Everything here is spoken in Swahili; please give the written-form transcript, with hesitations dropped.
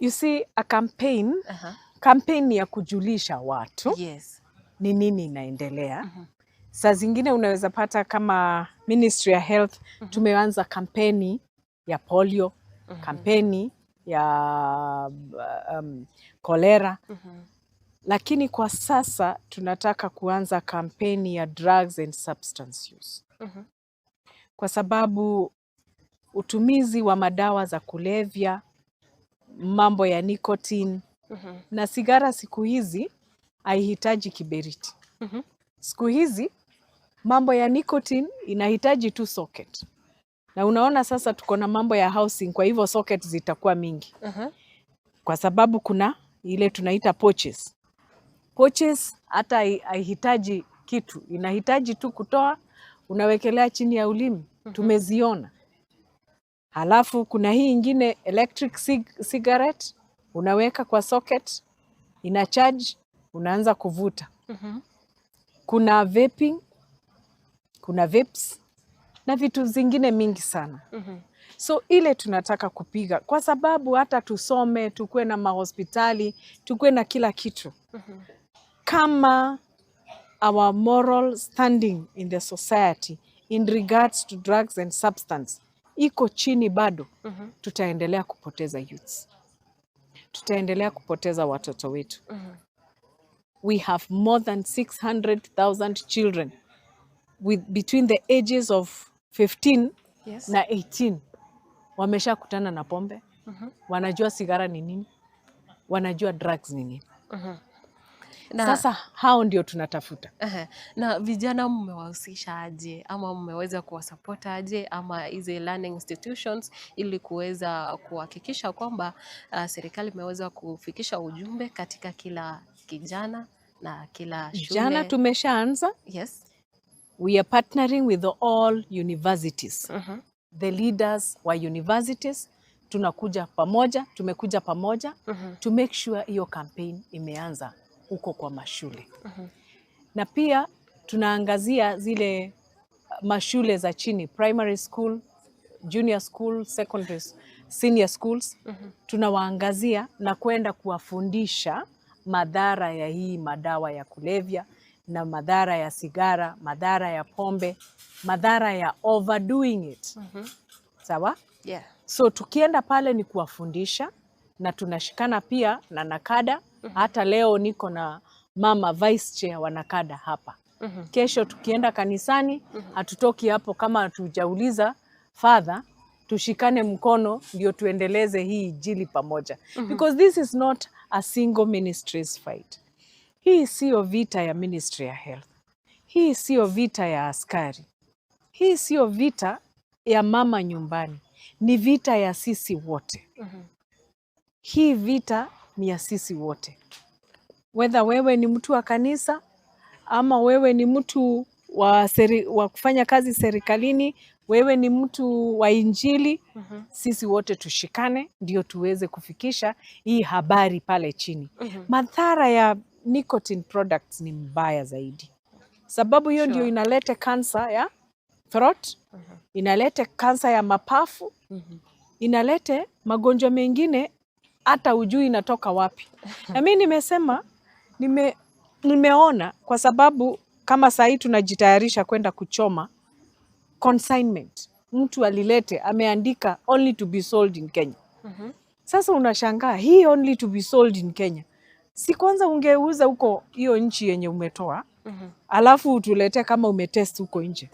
You see, a campaign, campaign ni ya kujulisha watu ni nini inaendelea. Saa zingine unaweza pata kama Ministry ya Health tumeanza kampeni ya polio, kampeni ya kolera, lakini kwa sasa tunataka kuanza kampeni ya drugs and substance use kwa sababu utumizi wa madawa za kulevya, mambo ya nicotine na sigara siku hizi haihitaji kiberiti. Siku hizi mambo ya nicotine inahitaji tu socket, na unaona sasa tuko na mambo ya housing, kwa hivyo socket zitakuwa mingi kwa sababu kuna ile tunaita pouches. Pouches hata haihitaji kitu, inahitaji tu kutoa, unawekelea chini ya ulimi. Tumeziona. Halafu kuna hii ingine, electric cigarette, unaweka kwa socket, ina charge, unaanza kuvuta. Kuna vaping, kuna vapes na vitu zingine mingi sana. So ile tunataka kupiga, kwa sababu hata tusome, tukuwe na mahospitali, tukuwe na kila kitu, kama our moral standing in the society in regards to drugs and substance iko chini bado, tutaendelea kupoteza youths, tutaendelea kupoteza watoto wetu. We have more than 600,000 children with between the ages of 15 na 18 wameshakutana na pombe, wanajua sigara ni nini, wanajua drugs ni nini. Sasa hao ndio tunatafuta. Ehe. Na vijana mmewahusisha aje ama mmeweza kuwasupport aje ama hizi learning institutions ili kuweza kuhakikisha kwamba serikali imeweza kufikisha ujumbe katika kila kijana na kila shule? Jana tumeshaanza. We are partnering with all universities. The leaders wa universities tunakuja pamoja, tumekuja pamoja to make sure hiyo campaign imeanza huko kwa mashule. Na pia tunaangazia zile mashule za chini, primary school, junior school, secondary, senior schools. Tunawaangazia na kwenda kuwafundisha madhara ya hii madawa ya kulevya na madhara ya sigara, madhara ya pombe, madhara ya overdoing it. Sawa? Yeah. So tukienda pale ni kuwafundisha na tunashikana pia na NACADA. Hata leo niko na mama vice chair wa NACADA hapa. Kesho tukienda kanisani, hatutoki hapo kama hatujauliza father, tushikane mkono ndio tuendeleze hii injili pamoja. Because this is not a single ministry's fight. Hii siyo vita ya Ministry ya Health. Hii siyo vita ya askari. Hii siyo vita ya mama nyumbani. Ni vita ya sisi wote. Hii vita ni ya sisi wote, whether wewe ni mtu wa kanisa ama wewe ni mtu wa kufanya kazi serikalini, wewe ni mtu wa injili, sisi wote tushikane ndio tuweze kufikisha hii habari pale chini. Madhara ya nicotine products ni mbaya zaidi, sababu hiyo ndio inaleta kansa ya throat, inaleta kansa ya mapafu, inaleta magonjwa mengine hata hujui inatoka wapi. Na mi nimesema nimeona kwa sababu kama sahii tunajitayarisha kwenda kuchoma consignment, mtu alilete ameandika "only to be sold in Kenya". Sasa unashangaa, hii "only to be sold in Kenya", si kwanza ungeuza huko hiyo nchi yenye umetoa, alafu utuletee kama umetest huko nje?